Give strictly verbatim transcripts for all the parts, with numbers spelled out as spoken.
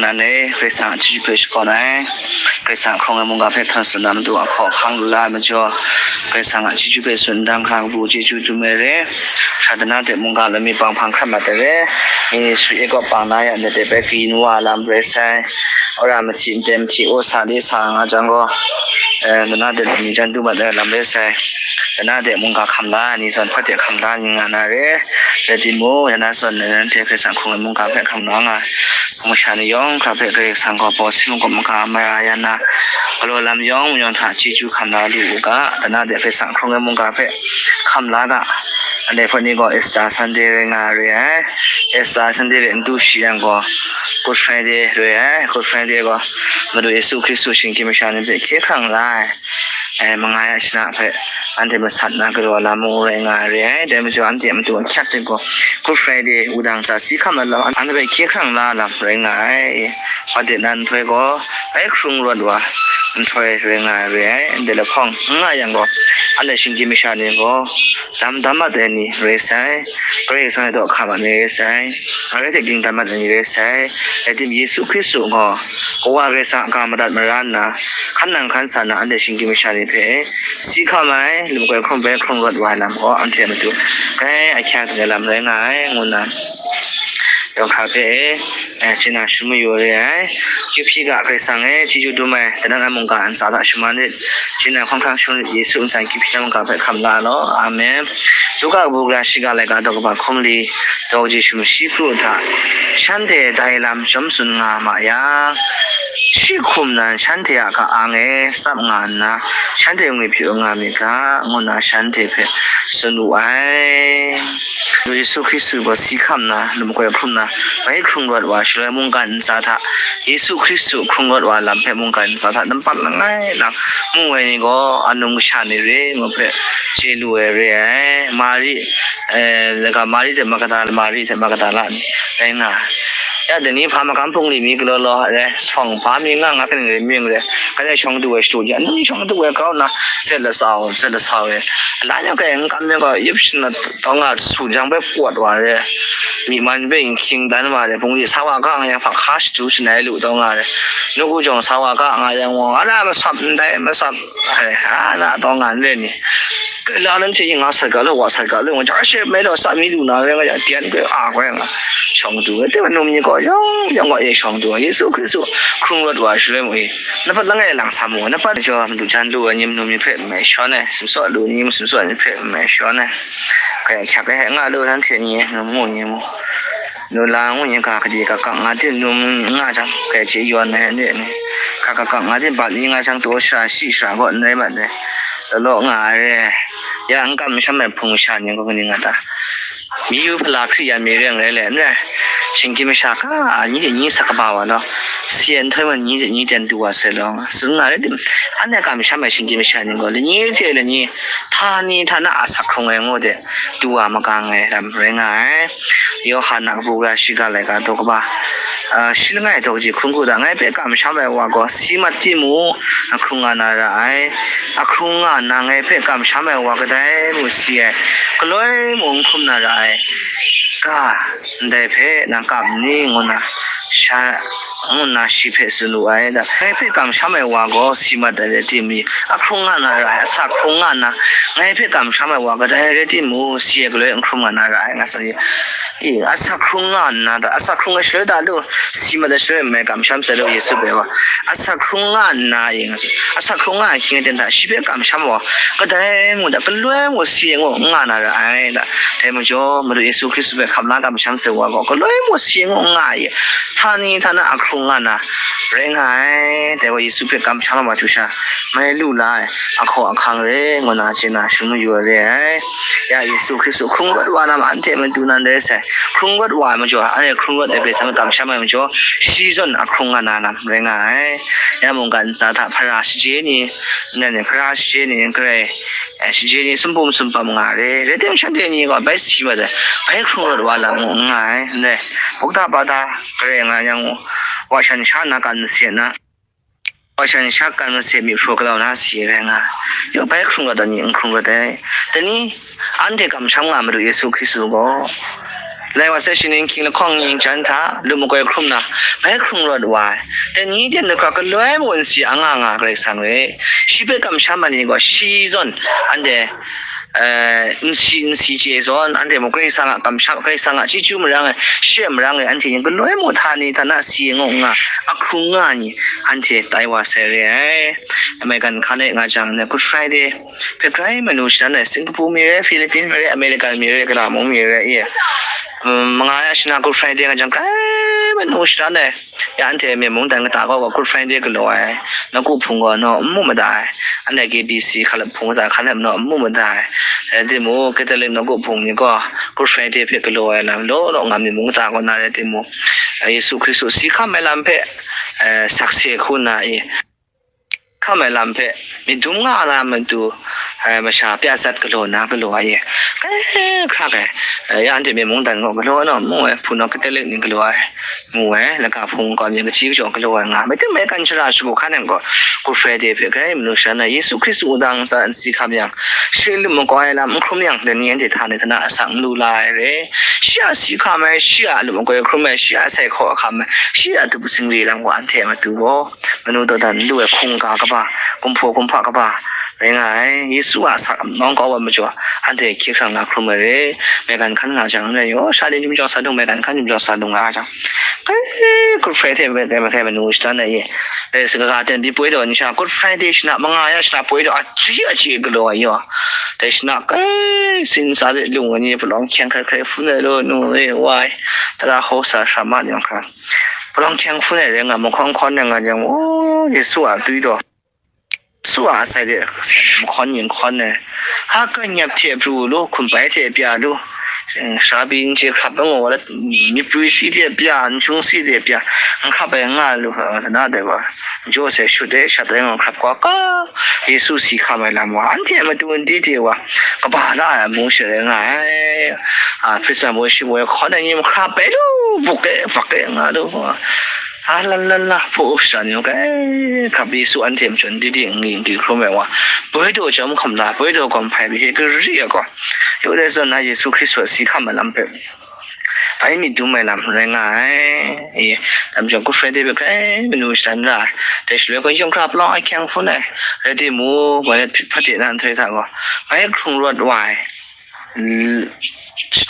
Nan e, Karai Kasang a chyeju hpe shakawn ai, Karai Kasang a hkrung ai mungga hpe htan tsun na matu a hkaw hkang lu la ai majaw, Karai Kasang a chyeju hpe tsun dang hkra kabu chyeju dum ai re, sha dana de mungga lami pang hpang hkrat mat ai re, ministry e kaw pang na ya ndai de bai kayin wa lam rai sai, wora mahti ndai mahti o sa de sa nga jang gaw, eh, dana de lami jan du mat ai lam rai sai, dana de mungga hkam la ai ni zawn hpa de hkam la ni nga na re, rai timung, dana zawn nanhte Karai Kasang hkrung ai mungga hpe hkam la nga, masha ni yawng hkra hpe Karai Kasang gaw baw si mungkawp maga mara ya na, galaw lam yawng mayawng hta chyeju hkam la lu u ga, dana de Karai Kasang hkrung ai mungga hpe hkam la ga. Anhte hpawt ni gaw Easter Sunday rai nga re ai. Easter Sunday hpe n du shi yang gaw, Good Friday rai ai. Good Friday gaw Madu Yesu Hkristu shinggyim masha ni hpe hkye hkrang la ai. Eh, mangai a shana hpe anhte masat na galaw lam mung rai nga ai re ai. Dai majaw, anhte a matu ahkyak hte gaw, Good Friday wudang hta si hkam ai lam, anhte hpe hkye hkrang la lam rai nga ai. Hpa de nan nhtoi gaw, bai hkrung rawt wa nhtoi rai nga ai re ai. Ndai lahkawng n nga yang gaw, anhte shinggyim masha ni gaw, dam dam mat ai ni rai sai, Karai Kasang e daw hka mat ni rai sai, ngarai hte ging dan mat ai ni rai sai. Rai tim, Yesu Hkristu gaw, Kawa Karai Kasang a ga madat mara nna, hkan nang hkan sa na anhte shinggyim masha ni hpe si hkam ai, lum koi hkrum bai hkrung rawt wa ai lam gaw, anhte a matu grai ahkyak ai lam rai nga ai, ngu nna, yawng hkra hpe, eh, chye na shangun mayu re ai. Kyu hpyi ga Karai Kasang e, chyeju dum ai, dadan a mungga ntsa hta shaman rit, chye na hkawng hkrang shangun rit, Yesu ntsa kyu hpyi na mungga hpe hkam la law. Amen. Luka kabu gara shiga laika daw kaba hkum li, daw kaji sumshi kru hta, shanhte dai lam chyawm tsun nga ma yang, shi hkum nan shanhte a ka-ang e tsap nga nna, shanhte ngwi hpyi nga myit ga, ngu nna shanhte hpe tsun wu ai. Yesu Hkristu gaw si hkam na, lum koi hkrum na, bai hkrung rawt wa, shaloi mungkan ntsa hta, Yesu Hkristu hkrung rawt wa lam hpe mungkan ntsa hta nampat langai lang mu ai ni gaw, anum kasha ni re ngu hpe chye lu ai re ai. Mari, eh, laga Mari hte Magdala, Mari hte Magdala ni rai nga ai. Ya, dai ni hpa magam hpung li mi galaw law, eh, sawng hpa mi nga nga kaning rai mying re, kadai shawng du ai shadu ni, anum shawng du ai grau nna, zet lasau, zet lasau e. Ala yawng kai n kam yang gaw, yup shin na taw nga su jang bai kawt wa re, myi man bai n hkying dan wa re, hpung li sa wa ga nga yang hpa hka shadu shanai lu taw nga re, nawku jawng sa wa ga nga yang gaw, ala masap ndai masap, eh, ala taw nga n re ni. Kaila nan hte yin nga sat ga law, wa sat ga law, nga jang, ashe mai law, sa mi lu na, nga jang, tian koi, a koi, nga shawng du, te wa num ni gaw, yawng yawng gaw, e shawng du, Yesu Hkristu hkrung rawt wa shaloi mu e, na pat langai lang sa mu, na pat jaw, madu jan lu wa, nyim num ni hpe mai shawn ai, sumsaw lu ni, sumsaw ni hpe mai shawn ai, kaya hkyak ai, nga lu, nan hte ni, num mu ni mu. Nu la ngu yin ga, gade ga kak nga de num nga jang, kai hte yawn ai ni, ga ga kak nga de bat ni nga jang, taw shara shi shara gaw n rai mat ai, law law nga ai re. Ya, n kam masham ai hpung masha ni gaw kaning nga ta? Mi yu hpala hkri ya mi reng rai le, n rai. Shinggyim masha ga, ni de ni sa kaba wa law, si ai nhtoi man ni de ni ten du wa sai law, nga tsun nga ai tim, anhte kam masham ai shinggyim masha ni gaw, lani hte lani, hta ni hta na a sak hkrung ai ngu de, du wa magang ai lam rai nga ai. Yawhan a kabu gara shiga laika daw kaba, ah, shi langai daw kaji hkrum hku hta, ngai hpe kamsham ai wa gaw si mat timung, ahkrung nga na ra ai. Ahkrung nga nna ngai hpe kamsham ai wa kadai mung si ai, galoi mung n hkrum na ra ai. Ga, ndai hpe nang kam n ni? Ngu nna sha, ngu nna shi hpe tsun wu ai. Ngai hpe kamsham ai wa gaw si mat ai rai timung, ahkrung nga na ra ai, asak hkrung nga nna, ngai hpe kamsham ai wa kadai rai timung, si ai galoi n hkrum nga na ra ai, nga tsun ye. E, asak hkrung nga nna, da, asak hkrung ai shaloi da lu, si mat ai shaloi mai kamsham sai lu, Yesu bai wa. Asak hkrung nga nna, e, nga tsun. Asak hkrung nga ai hkying aten hta, shi hpe kamsham wa, kadai mung da, galoi mung si ai ngu nga na ra ai, da. Dai majaw, Madu Yesu Hkristu hpe hkam la kamsham sai wa gaw, galoi mung si ai ngu nga ai, hta ni hta na ahkrung nga na, rai nga ai. Dai gaw Yesu hpe kamsham ai wa htu sha, mai lu la ai, ahkaw ahkang re, ngu na chye na, shangun yu ai re ai. Ya Yesu Hkristu hkrung rawt wa na ma, anhte matu nan rai sai. Hkrung rawt wa ai majaw, anhte hkrung rawt ai hpe sa kamsham ai majaw, shi zawn ahkrung nga na lam rai nga ai. Ya mungkan ntsa hta hpara shaje ni, nan ni hpara shaje ni, garai, eh, shaje ni sumpum sumpam nga re. Rai tim, shanhte ni gaw bai si mat ai, bai hkrung rawt wa lam ngu n nga ai. Ndai, bukta bata garai nga yang, wa shan sha na kan mase na, wa shan sha kan mase myi hpraw galau na si rai nga, yawng bai hkrung rawt ai ni n hkrung rawt ai. Dai ni, anhte kamsham nga Madu Yesu Hkristu gaw, Lai wa sai shaning hkying lahkawng ning jan hta, lu makoi hkrum na, bai hkrung rawt wa ai. Dai ni ten hkra galoi mung n si a nga nga Karai Kasang re. Shi hpe kamsham ai ni gaw shi zawn, anhte, eh, n si, n si chye zawn, anhte mung Karai Kasang a kamsham, Karai Kasang a chyeju marang e, shi e marang e, anhte yin galoi mung htani htana si ngawk nga, a hkrung nga ai ni, anhte tai wa sai re ai. American hkan e nga jang, Good Friday, hpe grai manu shadan ai Singapore mi rai, Philippines mi rai, American mi rai, Kala mung mi rai, e, um, manga ya shana Good Friday nga jang grai manu shadan ai. Ya anhte Myen mungdan kata gaw Good Friday galaw ai, nawku hpung gaw naw n mu mada ai. Anhte K B C hkalap hpung kata hkalap naw n mu mada ai. Rai timung, Catholic nawku hpung ni gaw Good Friday hpe galaw ai lam law law nga, Myen mung kata gaw na rai timung, Yesu Hkristu si hkam ai lam hpe, eh, sakse hku na i, hkam ai lam hpe myit dum nga na matu, eh, masha pya sat galaw na galaw ai e. Kai hkrak ai, eh, ya anhte Myen mungdan gaw galaw ai naw n mu ai, hpunau Catholic ni galaw ai, mu ai, laga hpung gaw myit kaji kajaw galaw ai nga, maitem mai kan shara shagu hkan nang gaw, Good Friday hpe grai manu shadan ai, Yesu Hkristu wudang ntsa n si hkam yang, shi lu makoi lam n hkrum yang, dai ni anhte htani htana asak n lu la ai re. Shi a si hkam ai, shi a lu makoi hkrum ai, shi a sai hkaw hkam ai, shi a tup singri lam gaw anhte a matu gaw, manu dawdan n lu ai hkungga kaba, kumhpaw kumhpa kaba rai nga ai. Yesu a asak nawng kau ai majaw, anhte hkye hkrang na hkrum ai re. Maigan hkan nga jang n rai yaw, sha ni jum jawng sa dung, maigan hkan jum jawng sa dung nga jang, kai, Good Friday hpe kai mahkrai manu shadan ai e. Dai sagaga ten pyi poi daw ni sha, Good Friday shana manga ya shana poi daw, a chye a chye galaw ai yaw. Dai shana kai, sin sa de lung ai ni, palawng hkyeng hkrai hkrai hpun ai law, nu e, wa e, tara hkau sa, sara ma ni yawng hkra, palawng hkyeng hpun ai rai nga, mahkawn hkawn ai nga jang, o, Yesu a tui daw, Yesu a asai de, mahkawn yin hkawn ai, a kanyap hte pru lu, hkum bai hte pya lu, eh, sara pyi n chye hkrap ai ngaw, myit prwi si de pya, n hkyung si de pya, n hkrap ai nga lu, eh, na dai wa, jaw sai shut ai, shat ai ngaw hkrap kau, ka, Yesu si hkam ai lam wa, anhte a matu n di de wa, kaba la ai amu she rai nga ai. A, hpritsan boi shi boi hkawn ai ni mahkra bai lu, buk e, bak e nga lu. A, la la la, hpaw up sha ni, kai, hkap Yesu anhte machun di di n ngwi n gwi hkrum ai wa, boi daw chyawm hkam la, boi daw gawm hpai pyi hkye gari ai gaw, yu dai zawn na Yesu Hkristu a si hkam ai lam hpe bai myit dum ai lam rai nga ai. E, lam jawng Good Friday hpe grai manu shadan ra ai. Dai shaloi gaw yawng hkra palawng ahkyeng hpun ai, rai timung, bai hpit hpade na nhtoi hta gaw, bai hkrung rawt wa ai, l-,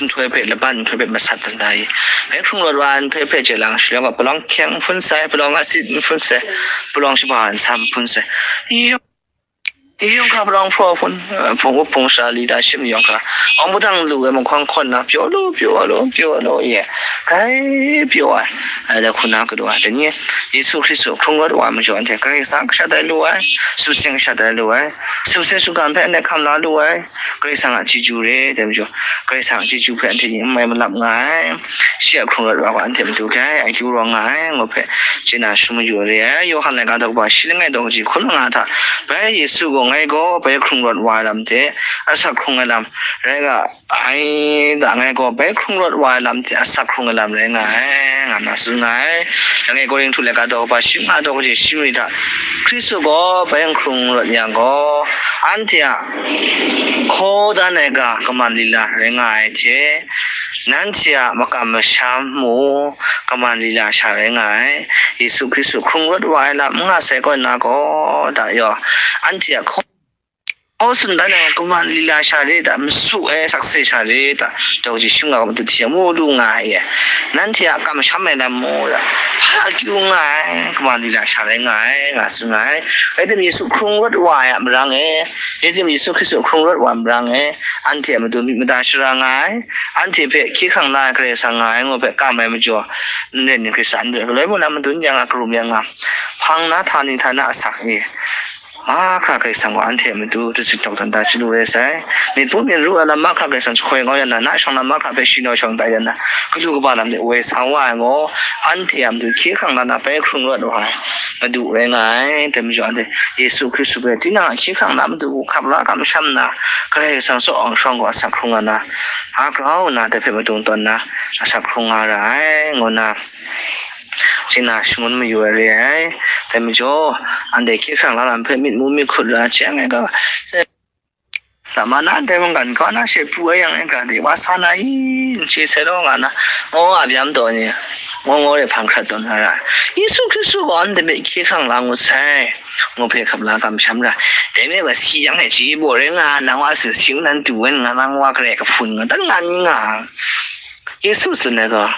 nhtoi hpe, laban nhtoi hpe masat dan da i, bai hkrung rawt wa ai nhtoi hpe chye lang, shaloi gaw palawng ahkyeng hpun sai, palawng asit hpun sai, palawng shaba nsam hpun sai. Yawng, yawng hkra palawng hpraw hpun, eh, hpung up hpung sara li da shim yawng hkra, awng padang lu ai mahkawn hkawn na, pyaw lu, pyaw lu, pyaw lu, ye, grai pyaw ai, ai, dai hku na galaw ai. Dai ni, Yesu Hkristu hkrung rawt wa ai majaw, anhte Karai Kasang kasha tai lu ai, sumsing kasha tai lu ai, sumsing shingkang hpe anhte hkam la lu ai, Karai Kasang a chyeju re, dai majaw, Karai Kasang a chyeju hpe anhte ni n mai malap nga ai, shi a hkrung rawt wa gaw anhte matu grai akyu rawng nga ai, ngu hpe chye na shangun mayu re ai. Yawhan laika daw kaba shi langai daw kaji hkun langa hta, bai Yesu gaw, ngai gaw bai hkrung rawt wa ai lam hte asak hkrung ai lam rai nga ai, da ngai gaw bai hkrung rawt wa ai lam hte asak hkrung ai lam rai nga ai, nga na tsun nga ai. Langai Korinhtu laika daw kaba shi manga daw kaji shi mali hta, Hkristu gaw bai n hkrung rawt yang gaw, anhte a hkaw dan ai ga kaman lila rai nga ai hte, nanhte a makam masham mung kaman lila sha rai nga ai. Yesu Hkristu hkrung rawt wa ai lam n nga sai kaw na gaw, da yaw, anhte a hkaw, hkaw tsun dan ai kaman lila sha re da, masu ai sakse sha re da, daw kaji shi manga gaw matut hti ai mu lu nga ai e. Nanhte a kamsham ai lam mung da, hpa akyu nga ai, kaman lila sha rai nga ai, nga tsun nga ai. Rai tim, Yesu hkrung rawt wa ai a marang e, rai tim, Yesu Hkristu hkrung rawt wa ai marang e, anhte a matu myit mada shara nga ai, anhte hpe hkye hkrang la ai Karai Kasang nga ai, ngu hpe kam ai majaw, n rai ni, Hkristan n rai, galoi mung na madun yang a, karum yang a, hpang na, htani htana asak e, mahkra Karai Kasang gaw anhte a matu dazik dawk dan da chyalu re sai. Myit bum myen ru ai lam mahkra Karai Kasang jahkoi kau ya na, na shawng lam mahkra hpe shi naw shawng tai ya na, galu kaba lam de woi sa wa ai gaw, anhte a matu hkye hkrang la na bai hkrung rawt wa ai Madu rai nga ai. Dai majaw anhte Yesu Hkristu hpe tinang a hkye hkrang na matu hkap la kamsham nna, Karai Kasang tsaw ang shawng gaw asak hkrung nga na, a grau nna dai hpe madung tawn na, asak hkrung nga ra ai, ngu nna, chye na shangun mayu ai re ai. Dai majaw, anhte hkye hkrang la lam hpe myit mu myit hkut ra ai hte, ngai gaw, Tama na ndai mungkan kaw na she pru ai yang e, ga de wa sa na i, n chye sai law nga na, ngaw a byam taw ni, ngaw ngaw de hpang hkrat tawn na ra. Yesu Hkristu gaw anhte hpe hkye hkrang la ngut sai, ngu hpe hkap la kamsham ra. Dai me wa si yang e, chye baw rai nga, nang wa su sing nan tu wen nga, nang wa kare kahpun nga, dan nga ni nga. Yesu tsun ai gaw,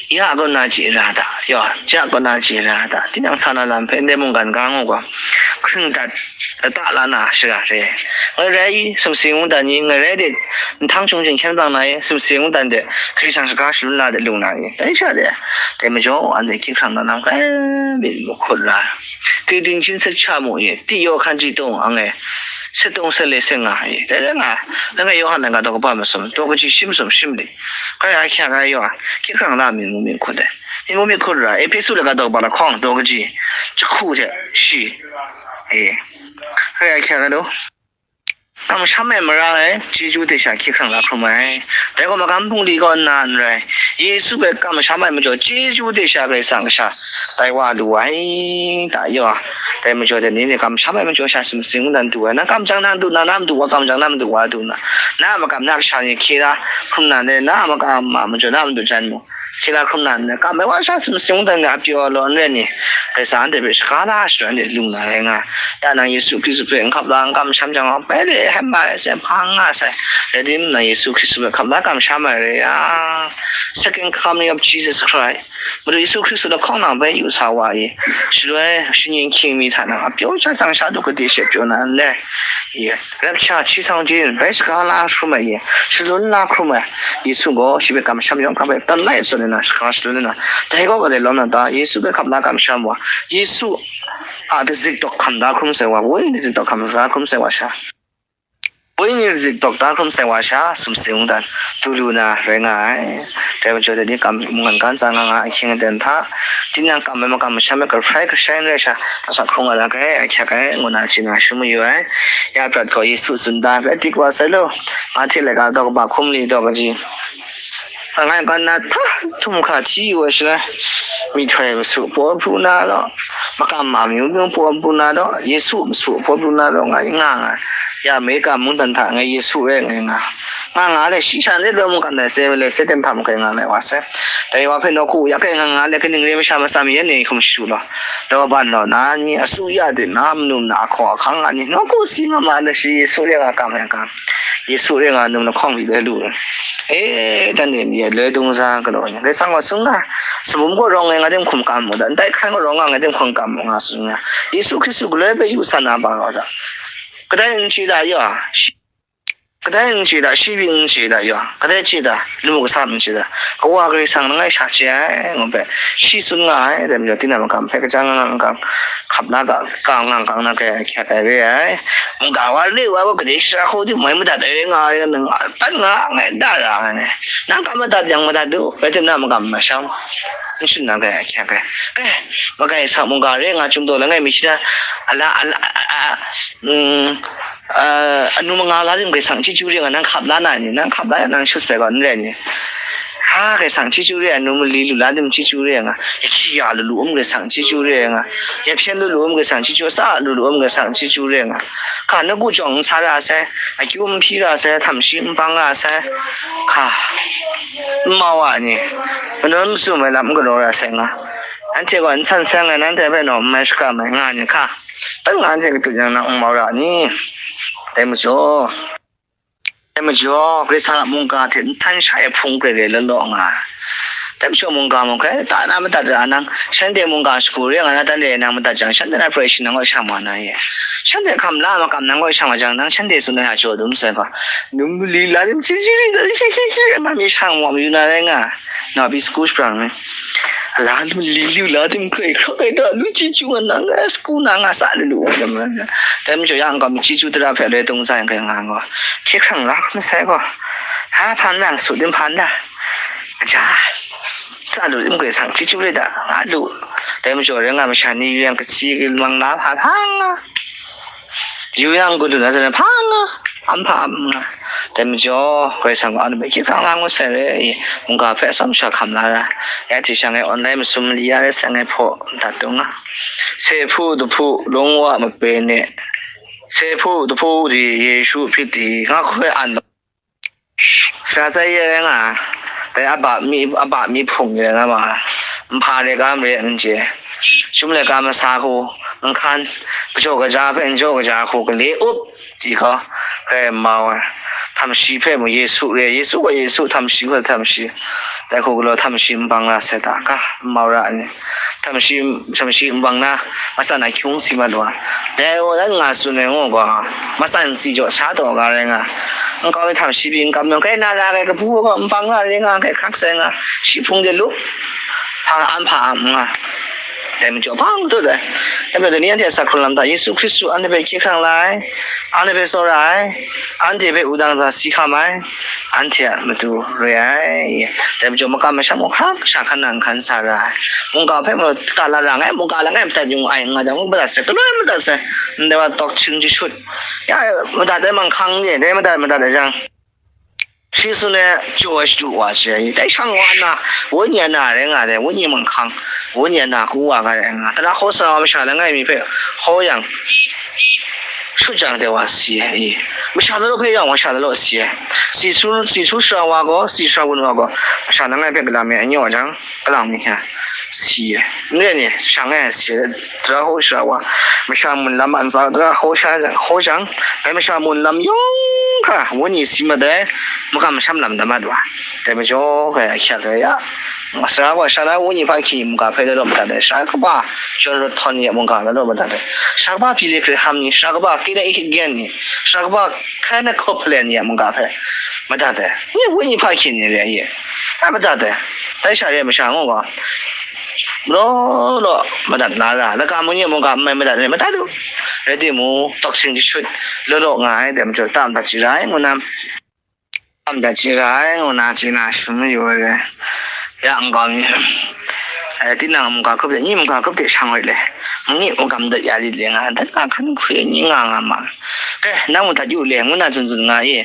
ya kaw na chye ra ta, ya, ya kaw na chye ra ta, tinang sa na lam hpe ndai mungkan ga ngu gaw, hkring dat, lata la na shara re. Ngai rai i, sumsing mungdan ni, ngai rai de, nhtang chyung chyung hkyen bang na i, sumsing mungdan de, hkri shang shaga shalun la de lung na i, dai sha de, dai majaw, anhte hkye hkrang na lam kai bit mahkut ra. Kei ting chin sat sha mu i, ti yaw hkan ji tong ang e, se tong se le se nga i, dai dai nga, langai Yawhan na ga daw kaba masum, daw kaji shi masum shi mali, kai a hkya kai yaw, hkye hkrang la mi mu mi hkut de. Myi mu myit hkut ra, Ehpesu laika daw kaba lahkawng daw kaji jahku hte shi. E, hkrai ahkyak ai law, kamsham ai mara ai chyeju de sha hkye hkrang la hkrum ai. Dai gaw magam hpung li kaw nna n rai, Yesu hpe kamsham ai majaw chyeju de sha Karai Kasang kasha tai wa lu ai, ta yaw. Dai majaw de ni ni kamsham ai majaw sha sumsing dan du ai, na kam jang na du na, na madu wa kam jang na madu wa du na, na a makam na kasha ni hkye la hkrum na, na a makam a majaw na madu jan mu. Hkye la hkrum na n rai, kam ai wa sha sumsing dan ga pyaw law n rai ni, Karai Kasang anhte hpe shaga la shadawn de lung na rai nga, ya nang Yesu Hkristu hpe n hkap la n kamsham jang, Betlehem ma rai sai, hpang nga sai, rai tim, nang Yesu Hkristu hpe hkap la kamsham ai rai yang, Second Coming of Jesus Christ, Madu Yesu Hkristu lahkawng nang hpe yu sa wa i, shaloi shinggyim hkying mi hta nang a pyaw sha tsang sha du gade she pyaw na n rai. Rapture, hpyi sang hte bai shaga la hkrum ai, shalun la hkrum ai, Yesu gaw shi hpe kamsham yawng hkra hpe talai tsun nna, shaga shalun nna, dai gaw kadai lawm na ta? Yesu hpe hkap la kamsham wa, Yesu a dazik dawk hkam da hkrum sai wa, wenyi dazik dawk hkam da hkrum sai wa sha, wenyi dazik dawk da hkrum sai wa sha, sumsing dan du lu na rai nga ai. Dai majaw de ni kam mungkan ga ntsa nga nga ahkying aten hta, tinang kam ai makam masham ai kahprai kashai n rai sha, asak hkrung nga na hkrai ahkyak ai, ngu na chye na shum mayu ai. Ya prat gaw Yesu tsun da hpe dik wa sai law, nga hte laika daw kaba hkum li daw kaji, langai kan na hta htum hkra hti yu ai shaloi, myihtoi masu paw pru na law, makam ma myu myu paw pru na law, Yesu masu paw pru na law, nga nga nga, ya Amerika mungdan hta ngai Yesu rai ngai nga. Nga nga le, shi sha n rai loi mungkan dai se, le se ten hta makai nga lai wa sai. Dai wa hpe nawku ya kai nga nga le, kaning re masha masam yan ni hkum shadu law, daw ban law, na ni asu ya de, na manu na ahkaw ahkang nga ni, nawku si nga ma le, shi Yesu re nga kam ai ga, Yesu re nga num lahkawng li le lu. E, dan de ni, loi dung za galaw ni, Karai Kasang gaw sung nga, sumum gaw rawng ngai, ngai de hkum kam mu da, ndai hkan gaw rawng nga, ngai de hkum kam mu nga, sung nga, Yesu Hkristu galoi hpe yu sa na ba gaw da, kadai n chye da yaw, kadai n chye da, shi byin n chye da yaw, kadai chye da, lamu kasa n chye da, Kawa Karai Kasang langai sha chye ai, ngu hpe shi tsun nga ai, dai majaw, tinang makam hpe kajang nga nga hkap la ga, ka nga kang na kai hkyak ai re ai. Mungga wa le wa gaw, kadai sha hku di mai madat ai nga ai, nang a tan nga ngai da ra ai. Nang kam madat yang madat du, rai timung, makam masham n shun na kai hkyak ai. Eh, makai sa mungga re nga, Chyum daw langai mi shi da, ala, ala, a, a, mm, a, anu manga la tim Karai Kasang chyeju re nga, nang hkap la na ni, nang hkap la yang nang shut sai gaw n rai ni? Ha, Karai Kasang chyeju re, anu mali lu la tim chyeju re nga, ya hkyi ya lu lu um Karai Kasang chyeju re nga, ya hpyen lu lu um Karai Kasang chyeju, tsa lu lu um Karai Kasang chyeju re nga. Hka, nawku jawng n sa ra sai, akyu n hpyi ra sai, htam shi n bang ra sai, hka, n mau a ni, manawn masum ai lam n galaw ra sai nga. Anhte gaw n san sai nga, nanhte hpe naw n mai shakram ai nga ni hka, dan nga anhte katut yang nang n mau ra ni? Dai majaw, dai majaw, Karai Kasang a mungga hte n htan sha ai hpung grai grai law law nga ai. Dai majaw, mungga mung hkrai ta na madat ra nang, shanhte mungga shagu re nga na, dan re nang madat jang, shanhte na prai shi nang kaw shang wa na ye. Shanhte hkam la makam nang kaw shang wa jang, nang shanhte tsun ai hta jaw dum sai gaw, num li la lim chyeju re da, hi hi hi, na mi shang wa mayu na rai nga, na bi sku sha prang ni. Ala lu li lu la tim hkrai hkra kai da, lu chyeju nga nang, eh, sku na nga sa lu lu. Dai majaw, ya n gaw mi chyeju tara hpe loi tung za yang kai nga gaw, hkye hkrang la hkrum sai gaw, ha, hpan na, su tim hpan na, ja, tsa lu tim Karai Kasang chyeju re da, nga lu. Dai majaw, rai nga masha ni yu yang kasi mang la hpa hpa nga, yu yang gu lu na zawn hpa nga, am hpa am nga. Dai majaw, Karai Kasang gaw anhte hpe hkye hkrang la ngut sai re i, mungga hpe atsawm sha hkam la ra. Ya hte sha ngai online masum mali ya rai sai, ngai hpaw dat tung nga. Se hpu, dahpu, lung wa, mape ni, Sehpu, dahpu di, Yesu hpyit di, nga hkoi an. Sara sai ye rai nga, dai a ba mi, a ba mi hpung ye rai nga ma, nhpa re ga mare n chye, shum le ga masa hku, nhkan, kajaw kaja hpe n jaw kaja hku, gale up, di gaw, hpe mau ai, htam shi hpe mu Yesu re, Yesu gaw Yesu, htam shi gaw htam shi, dai hku galaw htam shi n bang ra sai ta, ga, n mau ra ai ni. Htam shi, htam shi n bang na, matsan ahkyung si mat wa. Dai gaw dan nga tsun ai ngu gaw, matsan si jaw sa taw ga rai nga. Nkau mi htam shi byin kam yawng, kai na ra ai kabu gaw n bang na rai nga, kai hkrak sai nga, shi hpung de lup, hpa am hpa am nga. Dai majaw hpang tu dai. Dai majaw ni anhte a sa hkrung lam hta, Yesu Hkristu anhte hpe hkye hkrang la ai, anhte hpe tsawra ai, anhte hpe wudang hta si hkam ai, anhte a matu re ai. Dai majaw makam masham gaw hkrak sha hkan nang hkan sa ra ai. Mungga hpe mung ta la ra ngai, mungga langai madat yung ai nga jang, madat sai, galoi madat sai, ndai wa tawk hting jashut. Ya, madat ai manghkang ni, dai madat, madat ai jang, shi tsun ai jaw ai shadu wa chye ai. Dai shang wa na, wenyi a na rai nga ai, wenyi manghkang, wenyi a na ku wa ga rai nga. Tara hkaw sara wa masha langai mi hpe hkaw yang, shut jang dai wa si ai. Masha lalaw hpe yang, masha lalaw si ai. Si su, si su sara wa gaw, si sara wun wa gaw, masha langai hpe galam mi a nyawng jang, galang mi hkya si ai. N rai ni, shang ai si ai, tara hkaw sara wa, masha mun lam a ntsa, tara hkaw sha, hkaw jang, dai masha mun lam yawng hkra, wenyi si mat ai, makam masham lam da mat wa. Dai majaw, kai a hkyak ai ya. Sara wa, sha la wenyi hpa hkyi mungga hpe lalaw madat ai, sara kaba, John Rothon ni a mungga lalaw madat ai, sara kaba Billy Graham ni, sara kaba Kenneth Hagin ni, sara kaba Kenneth Copeland ni a mungga hpe madat ai. Ni wenyi hpa hkyi ni re ai, ai madat ai. Dai sha re ai masha ngu gaw, law law madat la ra, laka mung ni a mungga n mai madat ai, madat u. Rai timung, tawk hting jashut, law law nga ai, dai majaw, tam dat chye ra ai, ngu na, tam dat chye ra ai, ngu na, chye na shadawn mayu ai re. Ya, nkau mi, eh, tinang mungga hkrup de, nyi mungga hkrup de shang oi le, nyi mungga madat ya lit le nga, dan nga hkan hkwi ai ni nga nga ma. Ke, nang madat yu le, ngu na tsun tsun nga i,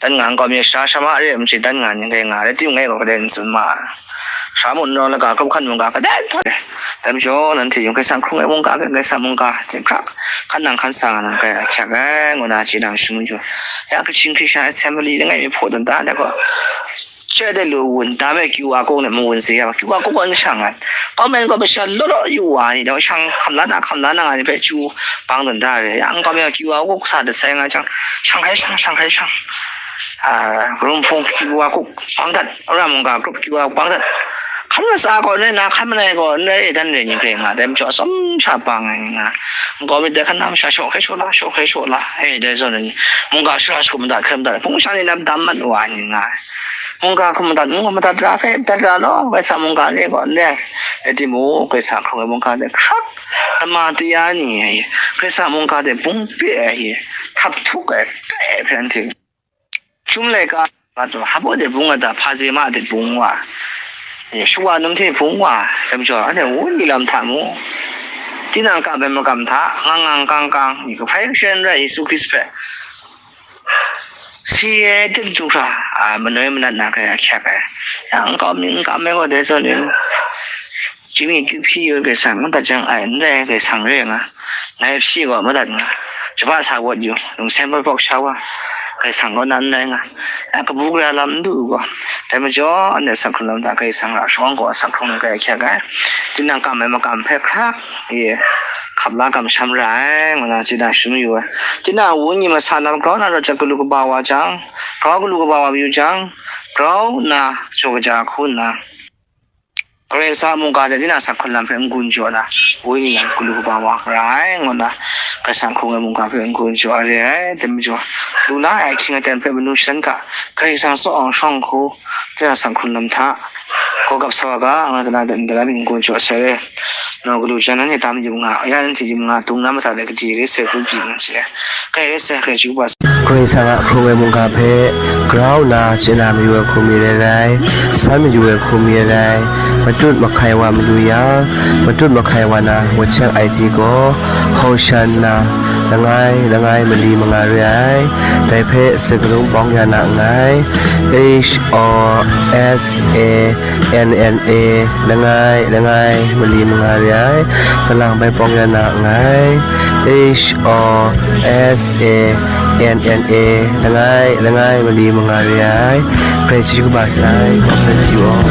dan nga nkau mi sha sha ma re, mchi dan nga ni kai nga, rai timung ngai gaw kadai n tsun ma. Sha mun rawng laga hkrup hkan mungga kadai htaw re. Dai majaw, nanhte yung Karai Kasang hkrung ai mungga, Karai Kasang mungga, hte hkrak, hkan nang hkan sa nga nang kai a hkyak ai, ngu na chye na shadawn mayu. Ya, Kachin Christian Assembly langai mi hpaw dan da, dai gaw, chyai de lu wun, da me Q R code ne mawun se ya, Q R code gaw n shang ai. Comment gaw masha law law yu wa ni, dai shang hkam la na, hkam la na nga ni hpe chyu bang dan da re. Ya, nkau mi Q R code sa dat sai nga jang, shang hkrai shang, shang hkrai shang. Ah, karum hpung Q R code bang dat, wora mungga hkrup Q R bang dat. Hkan latsa gaw n rai na, hkan manai gaw n rai, dan re ni hpe nga, dai majaw atsawm sha bang ai nga. Nkau mi dai hkan na masha shaw hkrai shaw la, shaw hkrai shaw la, e, dai zawn ni, mungga shara shagu madat hkrai madat, hpung sha ni lam dam mat wa ni nga ai. Mungga hkum madat, mungga madat ra hpe, madat ra law, Karai Kasang mungga re gaw n rai. Rai timung, Karai Kasang hkrung ai mungga de hkrak, lama taya ni ai, Karai Kasang mungga de bung pye ai, htap htuk ai, kai ai hpe anhte chyum laika, hpa de bung a ta, hpa se ma de bung wa, e, shawa num hte bung wa, dai majaw, anhte wenyi lam hta mu, tinang kam ai makam hta, ngang ngang kang kang, ni kahpai kasha n rai Yesu Hkristu hpe si ai hte du hkra, a, manoi manat na hkrai a hkyak ai. Ya, nkau mi n kam ai gaw dai zawn ni, Chyinghkyu hpyi yu Karai Kasang madat jang ai n rai, Karai Kasang re nga. Ngai hpyi gaw madat nga. Jahpa sa wawt yu, lungsen bawt bawk sha wa, Karai Kasang kaw na n rai nga. Ya, kabu gara lam n du u gaw, dai majaw, anhte asak hkrung lam hta Karai Kasang ra shawng gaw asak hkrung ai hkyak ai. Tinang kam ai makam hpe hkrak e hkap la kamsham ra ai, ngu na chye na shadawn mayu ai. Tinang wenyi masa lam grau na rawt jang galu kaba wa jang, grau galu kaba wa mayu jang, grau nna jaw kaja hku nna, Karai Kasang a mungga hte tinang asak hkrung lam hpe n-gun jaw na, wenyi lam galu kaba wa ra ai, ngu na, Karai Kasang hkrung ai mungga hpe n-gun jaw ai re ai, dai majaw, lu la ai ahkying aten hpe manu shadan ga, Karai Kasang tsaw awng shawng hku, tinang asak hkrung lam hta, gaw gap sa wa ga, nga tana de ndai lam myit n-gun jaw sai re. Nau galu jan nanhte tam yu nga, ya nanhte yu nga, dung na mata de gade re sai hkrum pyi nga she. Kai re sai, kai chyu ba sai. Karai Kasang a hkrung ai mungga hpe grau nna chye na mayu ai hku mi rai rai, san mayu ai hku mi rai rai, matut mahkai wa malu yang, matut mahkai wa na wacheng ai ti gaw, Hosanna, langai, langai mali manga re ai. Dai hpe sakarung pawng ya na nngai. H O S A N N A, langai, langai mali manga re ai. Kalang bai pawng ya na nngai. H O S A N N A, langai, langai mali manga re ai. Karai chyeju kaba sai. God bless you all.